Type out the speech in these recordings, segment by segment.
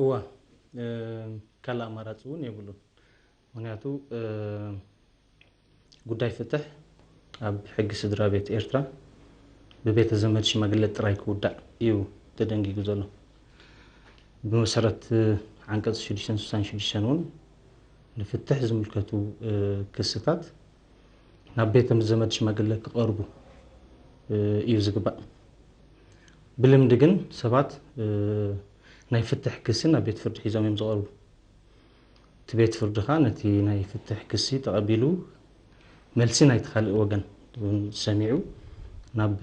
እዋ ካልእ ኣማራፂ እውን የብሉን። ምክንያቱ ጉዳይ ፍትሕ ኣብ ሕጊ ስድራ ቤት ኤርትራ ብቤተ ዘመድ ሽማግለ ጥራይ ክውዳእ እዩ ተደንጊጉ ዘሎ። ብመሰረት ዓንቀፅ ሽዱሽተ ስሳን ሽዱሽተ እውን ንፍትሕ ዝምልከቱ ክስታት ናብ ቤተ ዘመድ ሽማግለ ክቐርቡ እዩ ዝግባእ። ብልምዲ ግን ሰባት ናይ ፍትሕ ክሲ ናብ ቤት ፍርዲ ሒዞም እዮም ዝቐርቡ። እቲ ቤት ፍርዲ ኸዓ ነቲ ናይ ፍትሕ ክሲ ተቐቢሉ መልሲ ናይቲ ካልእ ወገን እውን ሰሚዑ ናብ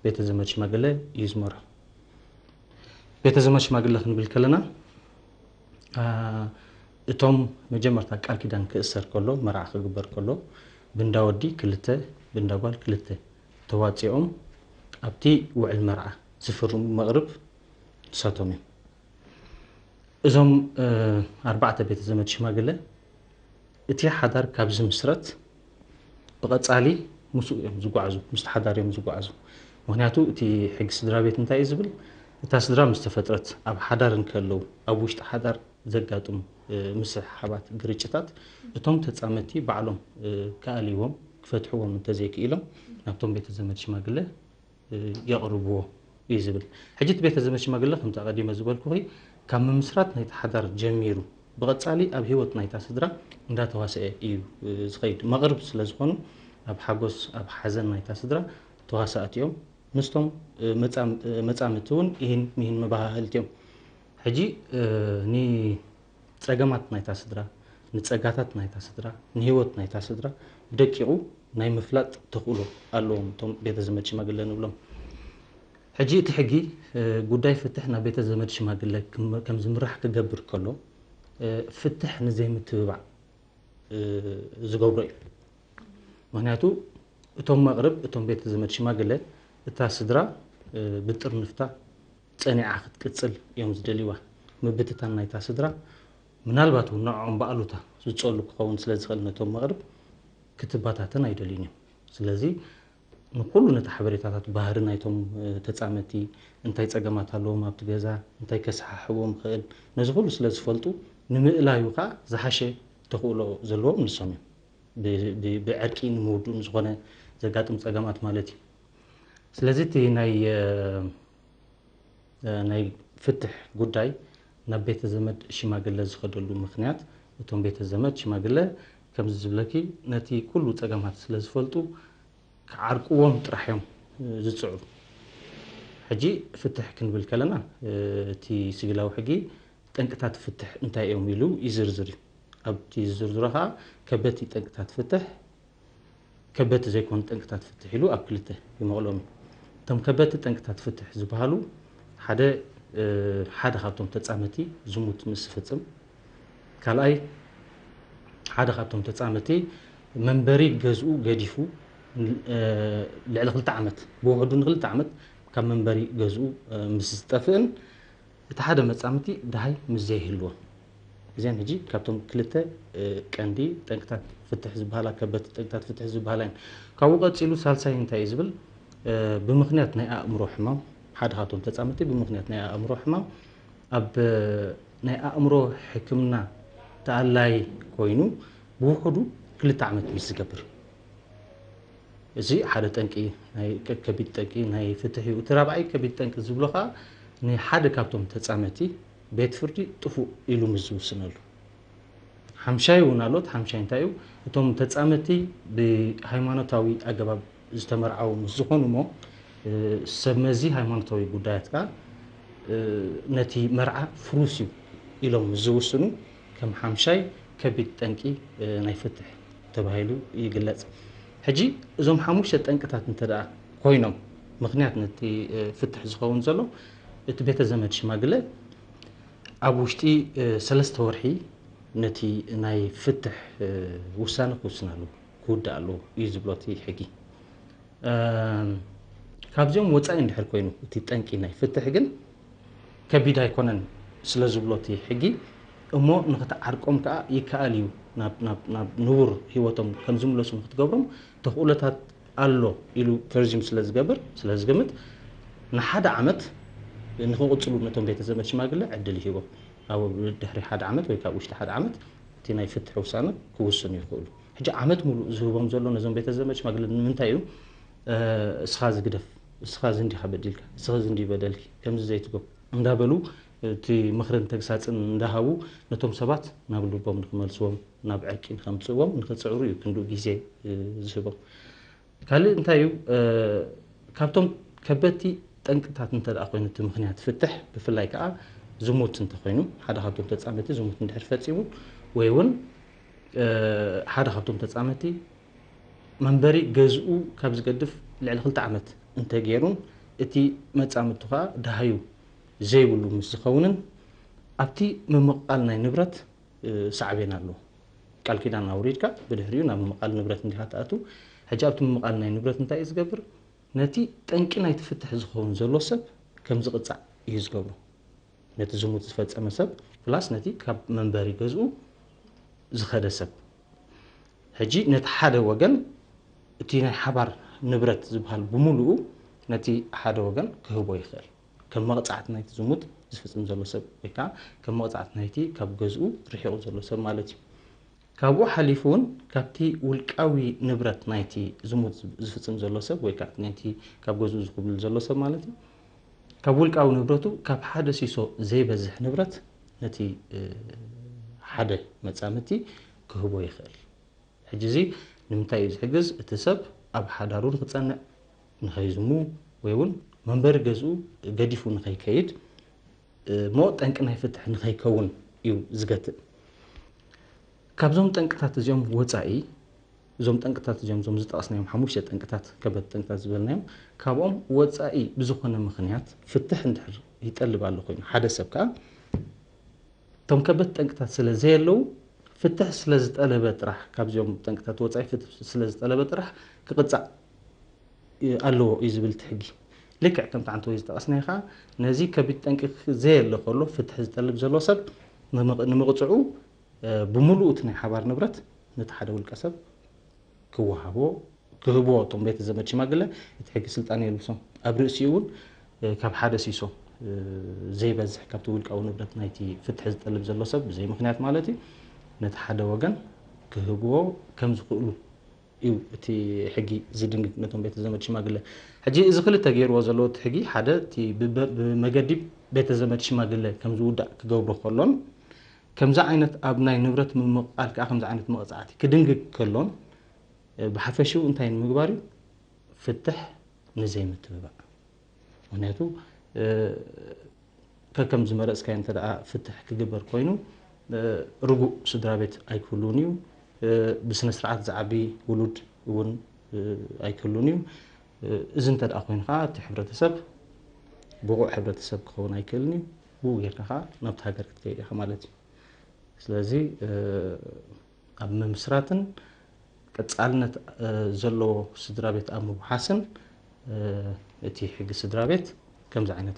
ቤተ ዘመድ ሽማግለ እዩ ዝመርሖ። ቤተ ዘመድ ሽማግለ ክንብል ከለና እቶም መጀመርታ ቃል ኪዳን ክእሰር ከሎ፣ መርዓ ክግበር ከሎ ብንዳ ወዲ ክልተ ብንዳ ጓል ክልተ ተዋፂኦም ኣብቲ ውዕል መርዓ ዝፍርሙ መቕርብ ንሳቶም እዮም። እዞም ኣርባዕተ ቤተ ዘመድ ሽማግለ እቲ ሓዳር ካብ ዝምስረት ብቐፃሊ ምስኡ እዮም ዝጓዓዙ፣ ምስቲ ሓዳር እዮም ዝጓዓዙ። ምክንያቱ እቲ ሕጊ ስድራ ቤት እንታይ እዩ ዝብል? እታ ስድራ ምስ ተፈጥረት ኣብ ሓዳር እንከለዉ ኣብ ውሽጢ ሓዳር ዘጋጥሙ ምስሕሓባት፣ ግርጭታት እቶም ተፃመድቲ ባዕሎም ክኣልይዎም ክፈትሕዎም እንተዘይክኢሎም ናብቶም ቤተ ዘመድ ሽማግለ የቕርብዎ እዩ ዝብል። ሕጂ እቲ ቤተ ዘመድ ሽማግለ ከምቲ ኣቐዲመ ዝበልኩኺ ካብ ምምስራት ናይቲ ሓዳር ጀሚሩ ብቐፃሊ ኣብ ህይወት ናይታ ስድራ እንዳተዋሰአ እዩ ዝኸይድ። መቕርብ ስለ ዝኾኑ ኣብ ሓጎስ ኣብ ሓዘን ናይታ ስድራ ተዋሳእቲ እዮም። ምስቶም መፃምድቲ እውን ይህን ሚህን መባሃህልቲ እዮም። ሕጂ ንፀገማት ናይታ ስድራ፣ ንፀጋታት ናይታ ስድራ፣ ንህይወት ናይታ ስድራ ብደቂቑ ናይ ምፍላጥ ተኽእሎ ኣለዎም እቶም ቤተ ዘመድ ሽማግለ ንብሎም። ሕጂ እቲ ሕጊ ጉዳይ ፍትሕ ናብ ቤተ ዘመድ ሽማግለ ከም ዝምራሕ ክገብር ከሎ ፍትሕ ንዘይምትብባዕ ዝገብሮ እዩ። ምክንያቱ እቶም መቕርብ እቶም ቤተ ዘመድ ሽማግለ እታ ስድራ ብጥርንፍታ ፀኒዓ ክትቅፅል እዮም ዝደልይዋ። ምብትታን ናይታ ስድራ ምናልባት እውን ንዕኦም ብኣሉታ ዝፀሉ ክኸውን ስለ ዝኽእል ነቶም መቕርብ ክትበታተን ኣይደልዩን እዮም። ስለዚ ንኩሉ ነቲ ሓበሬታታት ባህሪ ናይቶም ተፃመቲ እንታይ ፀገማት ኣለዎም ኣብቲ ገዛ እንታይ ከሰሓሕዎም ይኽእል ነዚ ኩሉ ስለ ዝፈልጡ ንምእላዩ ከዓ ዝሓሸ ተኽእሎ ዘለዎም ንሶም እዮም። ብዕርቂ ንምውድኡ ንዝኾነ ዘጋጥም ፀገማት ማለት እዩ። ስለዚ እቲ ናይ ናይ ፍትሕ ጉዳይ ናብ ቤተ ዘመድ ሽማግለ ዝኸደሉ ምክንያት እቶም ቤተ ዘመድ ሽማግለ ከምዚ ዝብለኪ ነቲ ኩሉ ፀገማት ስለ ዝፈልጡ ክዓርቅዎም ጥራሕ እዮም ዝፅዕሩ። ሕጂ ፍትሕ ክንብል ከለና እቲ ሲቪላዊ ሕጊ ጠንቅታት ፍትሕ እንታይ እዮም ኢሉ ይዝርዝር እዩ። ኣብቲ ዝዝርዝሮ ከዓ ከበቲ ጠንቅታት ፍትሕ ከበቲ ዘይኮኑ ጠንቅታት ፍትሕ ኢሉ ኣብ ክልተ ይመቕሎም እዩ። እቶም ከበቲ ጠንቅታት ፍትሕ ዝበሃሉ ሓደ ሓደ ካብቶም ተፃመቲ ዝሙት ምስ ዝፍፅም፣ ካልኣይ ሓደ ካብቶም ተፃመቲ መንበሪ ገዝኡ ገዲፉ ልዕሊ ክልተ ዓመት ብውሕዱ ንክልተ ዓመት ካብ መንበሪ ገዝኡ ምስ ዝጠፍእን እቲ ሓደ መፃምቲ ደሃይ ምስ ዘይህልዎ እዚኣን ሕጂ ካብቶም ክልተ ቀንዲ ጠንቅታት ፍትሕ ዝበሃላ ከበቲ ጠንቅታት ፍትሕ ዝበሃላ እየን። ካብኡ ቀፂሉ ሳልሳይ እንታይ እዩ ዝብል? ብምክንያት ናይ ኣእምሮ ሕማም ሓደ ካብቶም ተፃምቲ ብምክንያት ናይ ኣእምሮ ሕማም ኣብ ናይ ኣእምሮ ሕክምና ተኣላይ ኮይኑ ብውሕዱ ክልተ ዓመት ምስ ዝገብር እዚ ሓደ ጠንቂ ናይ ከቢድ ጠንቂ ናይ ፍትሕ እዩ። እቲ ራብዓይ ከቢድ ጠንቂ ዝብሎ ከዓ ንሓደ ካብቶም ተፃመቲ ቤት ፍርዲ ጥፉእ ኢሉ ምስ ዝውስነሉ ሓምሻይ እውን ኣሎት። ሓምሻይ እንታይ እዩ? እቶም ተፃመቲ ብሃይማኖታዊ ኣገባብ ዝተመርዓው ምስ ዝኾኑ እሞ ሰብ መዚ ሃይማኖታዊ ጉዳያት ከዓ ነቲ መርዓ ፍሩስ እዩ ኢሎም ምስ ዝውስኑ ከም ሓምሻይ ከቢድ ጠንቂ ናይ ፍትሕ ተባሂሉ ይግለፅ። ሕጂ እዞም ሓሙሽተ ጠንቅታት እንተ ደኣ ኮይኖም ምክንያት ነቲ ፍትሕ ዝኸውን ዘሎ እቲ ቤተ ዘመድ ሽማግለ ኣብ ውሽጢ ሰለስተ ወርሒ ነቲ ናይ ፍትሕ ውሳነ ክውስን ኣለዎ ክውዳእ ኣለዎ እዩ ዝብሎ እቲ ሕጊ። ካብዚኦም ወፃኢ እንድሕር ኮይኑ እቲ ጠንቂ ናይ ፍትሕ ግን ከቢድ ኣይኮነን ስለ ዝብሎ እቲ ሕጊ እሞ ንክትዓርቆም ከዓ ይከኣል እዩ ናብ ንቡር ህይወቶም ከም ዝምለሱ ንክትገብሮም ተኽእሎታት ኣሎ ኢሉ ተርዚም ስለ ዝገብር ስለ ዝግምት ንሓደ ዓመት ንክቕፅሉ ነቶም ቤተዘመድ ሽማግለ ዕድል ይህቦም። ኣብ ድሕሪ ሓደ ዓመት ወይ ካብ ውሽጢ ሓደ ዓመት እቲ ናይ ፍትሒ ውሳነ ክውስኑ ይኽእሉ። ሕጂ ዓመት ሙሉእ ዝህቦም ዘሎ ነዞም ቤተ ዘመድ ሽማግለ ንምንታይ እዩ? እስኻ ዝግደፍ፣ እስኻ ዝንዲኻ በዲልካ፣ እስኻ ዝንዲ በደልኪ፣ ከምዚ ዘይትገብ እንዳበሉ እቲ ምኽርን ተግሳፅን እንዳሃቡ ነቶም ሰባት ናብ ልቦም ንክመልስዎም፣ ናብ ዕርቂ ንከምፅእዎም ንክፅዕሩ እዩ ክንዱ ግዜ ዝህቦም። ካልእ እንታይ እዩ? ካብቶም ከበድቲ ጠንቅታት እንተ ደኣ ኮይኑ እቲ ምኽንያት ፍትሕ፣ ብፍላይ ከዓ ዝሙት እንተኾይኑ፣ ሓደ ካብቶም ተጻመቲ ዝሙት እንድሕር ፈጺሙ፣ ወይ እውን ሓደ ካብቶም ተጻመቲ መንበሪ ገዝኡ ካብ ዝገድፍ ልዕሊ ክልተ ዓመት እንተገይሩን፣ እቲ መጻምድቱ ከዓ ደሃዩ ዘይብሉ ምስ ዝኸውንን፣ ኣብቲ ምምቕቓል ናይ ንብረት ሳዕቤን ኣለዎ። ቃል ኪዳን ኣውሪድካ ብድሕሪኡ ናብ ምምቓል ንብረት እንዲኻ ትኣቱ። ሕጂ ኣብቲ ምምቓል ናይ ንብረት እንታይ እዩ ዝገብር? ነቲ ጠንቂ ናይቲ ፍትሕ ዝኸውን ዘሎ ሰብ ከም ዝቕጻዕ እዩ ዝገብሮ። ነቲ ዝሙት ዝፈጸመ ሰብ ፕላስ ነቲ ካብ መንበሪ ገዝኡ ዝኸደ ሰብ። ሕጂ ነቲ ሓደ ወገን እቲ ናይ ሓባር ንብረት ዝበሃል ብምሉኡ ነቲ ሓደ ወገን ክህቦ ይኽእል። ከም መቕጻዕቲ ናይቲ ዝሙት ዝፍጽም ዘሎ ሰብ ወይ ከዓ ከም መቕጻዕቲ ናይቲ ካብ ገዝኡ ርሒቑ ዘሎ ሰብ ማለት እዩ። ካብኡ ሓሊፉ እውን ካብቲ ውልቃዊ ንብረት ናይቲ ዝሙት ዝፍጽም ዘሎ ሰብ ወይ ከዓ ናይቲ ካብ ገዝኡ ዝኹብል ዘሎ ሰብ ማለት እዩ፣ ካብ ውልቃዊ ንብረቱ ካብ ሓደ ሲሶ ዘይበዝሕ ንብረት ነቲ ሓደ መጻምድቲ ክህቦ ይኽእል። ሕጂ እዚ ንምንታይ እዩ ዝሕግዝ? እቲ ሰብ ኣብ ሓዳሩ ንክጸንዕ፣ ንኸይዝሙ፣ ወይ እውን መንበሪ ገዝኡ ገዲፉ ንኸይከይድ እሞ ጠንቂ ናይ ፍትሕ ንኸይከውን እዩ ዝገትእ። ካብዞም ጠንቅታት እዚኦም ወጻኢ፣ እዞም ጠንቅታት እዚኦም፣ እዞም ዝጠቐስናዮም ሓሙሽተ ጠንቅታት፣ ከበድቲ ጠንቅታት ዝበልናዮም፣ ካብኦም ወጻኢ ብዝኾነ ምኽንያት ፍትሕ እንድሕር ይጠልብ ኣሎ ኮይኑ፣ ሓደ ሰብ ከኣ እቶም ከበድቲ ጠንቅታት ስለ ዘየለዉ፣ ፍትሕ ስለ ዝጠለበ ጥራሕ፣ ካብዚኦም ጠንቅታት ወጻኢ ፍትሕ ስለ ዝጠለበ ጥራሕ ክቕጻዕ ኣለዎ እዩ ዝብል እቲ ሕጊ። ልክዕ ከምቲ ዓንተወይ ዝጠቐስናዮ ከኣ፣ ነዚ ከቢድ ጠንቂ ዘየለ ከሎ ፍትሒ ዝጠልብ ዘሎ ሰብ ንምቕ-፣ ንምቕጽዑ፣ እ፣ ብምሉኡ እቲ ናይ ሓባር ንብረት ነቲ ሓደ ውልቀ ሰብ ክወሃቦ፣ ክህብዎ እቶም ቤተ ዘመድ ሽማግለ እቲ ሕጊ ስልጣን የልብሶም። ኣብ ርእሲኡ እውን፣ እ፣ ካብ ሓደ ሲሶ፣ እ፣ ዘይበዝሕ ካብቲ ውልቃዊ ንብረት ናይቲ ፍትሒ ዝጠልብ ዘሎ ሰብ ብዘይ ምኽንያት ማለት እዩ፣ ነቲ ሓደ ወገን ክህብዎ ከም ዝኽእሉ እዩ እቲ ሕጊ ዝድንግግ ነቶም ቤተ ዘመድ ሽማግለ። ሕጂ እዚ ክልተ ገይርዎ ዘለዎ እቲ ሕጊ፣ ሓደ እቲ ብበ-፣ ብመገዲ ቤተ ዘመድ ሽማግለ ከም ዝውዳእ ክገብሮ ከሎን፣ ከምዚ ዓይነት ኣብ ናይ ንብረት ምምቕቓል ከኣ ከምዚ ዓይነት መቕጻዕቲ ክድንግግ ከሎን፣ እ፣ ብሓፈሽኡ እንታይ ንምግባር እዩ? ፍትሕ ንዘይምትብባዕ። ምኽንያቱ፣ እ፣ ከከም ዝመረጽካዮ እንተ ደኣ ፍትሕ ክግበር ኮይኑ፣ እ፣ ርጉእ ስድራ ቤት ኣይክህሉን እዩ። እ፣ ብስነ ስርዓት ዝዓቢ ውሉድ እውን፣ እ፣ ኣይክህሉን እዩ። እ፣ እዚ እንተ ደኣ ኮይኑ ከኣ እቲ ሕብረተሰብ ብቑዕ ሕብረተሰብ ክኸውን ኣይክእልን እዩ። ብኡ ጌርካ ከኣ ናብቲ ሃገር ክትከይድ ኢኻ ማለት እዩ። ስለዚ፣ እ፣ ኣብ ምምስራትን ቀጻልነት፣ እ፣ ዘለዎ ስድራ ቤት ኣብ ምውሓስን፣ እ፣ እቲ ሕጊ ስድራ ቤት ከምዚ ዓይነት